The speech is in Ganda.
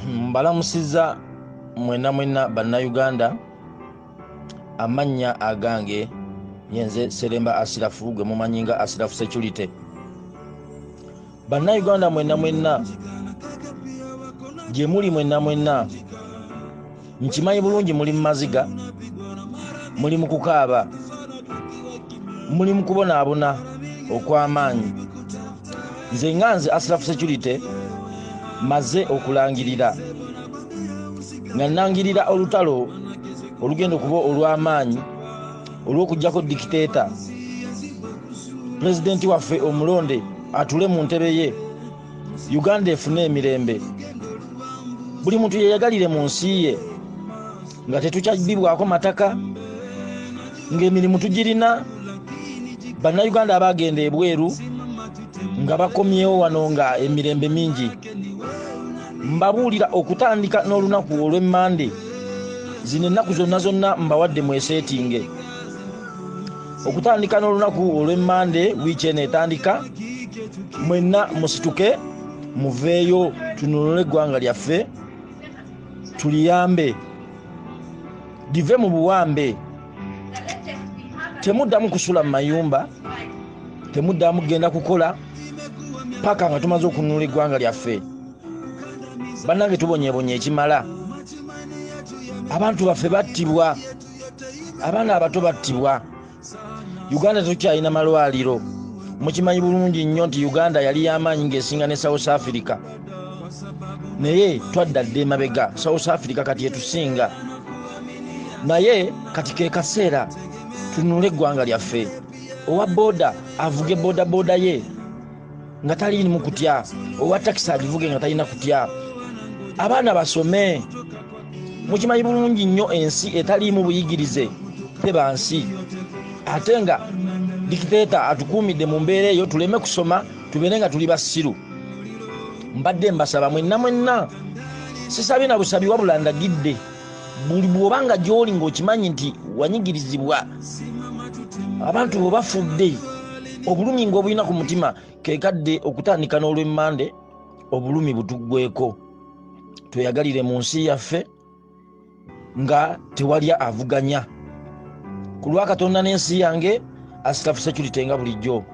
Mbalamusizza mwenna mwenna Bannayuganda. Amannya agange yenze Seremba Asirafu, gwe mumanyi nga Asirafu Security. Bannayuganda mwenna mwenna gye muli, mwenna mwenna nkimanyi bulungi muli mu maziga, muli mu kukaaba, muli mu kubonaabona okw'amaanyi. Nze nga nze Asirafu Security maze okulangirira nga nnangirira olutalo olugenda okuba olw'amaanyi olw'okuggyako dictator, pulezidenti waffe omulonde atule mu ntebe ye, Uganda efune emirembe, buli muntu yeyagalire mu nsi ye nga tetukyabbibwako mataka, ng'emirimu tugirina. Bannayuganda abagenda ebweru nga bakomyewo wano nga emirembe mingi. Mbabuulira okutandika n'olunaku olw'emmande, zino ennaku zonna zonna mbawadde mweseetinge. Okutandika n'olunaku olw'emmande, wiiki eno etandika, mwenna musituke muveeyo tununule eggwanga lyaffe, tuliyambe live mu buwambe. Temuddamu kusula mu mayumba, temuddamu kugenda kukola paka nga tumaze okununula eggwanga lyaffe. Bannange, tubonyebonye ekimala. Abantu baffe battibwa, abaana abato battibwa. Uganda tetukyalina malwaliro. Mukimanyi bulungi nnyo nti Uganda yali y'amaanyi ng'esinga ne South Africa, naye twadda dda emabega. South Africa kati etusinga, naye kati ke kaseera tununule eggwanga lyaffe. Owa booda avuge boodabooda ye nga taliimu kutya, owa takisi agivuge nga talina kutya, abaana basome. Mukimanyi bulungi nnyo ensi etaliimu buyigirize teba nsi, ate nga dictator atukuumidde mu mbeera eyo tuleme kusoma, tubeere nga tuli basiru. Mbadde mbasaba mwenna mwenna, sisabye na busabi wabula ndagidde buli bw'oba nga gy'oli ng'okimanyi nti wanyigirizibwa, abantu bwe bafudde, obulumi ng'obulina ku mutima, kekadde okutandika n'olwemmande obulumi butuggweko, tweyagalire mu nsi yaffe nga tewali avuganya. Ku lwa Katonda n'ensi yange, Asirafu Security nga bulijjo.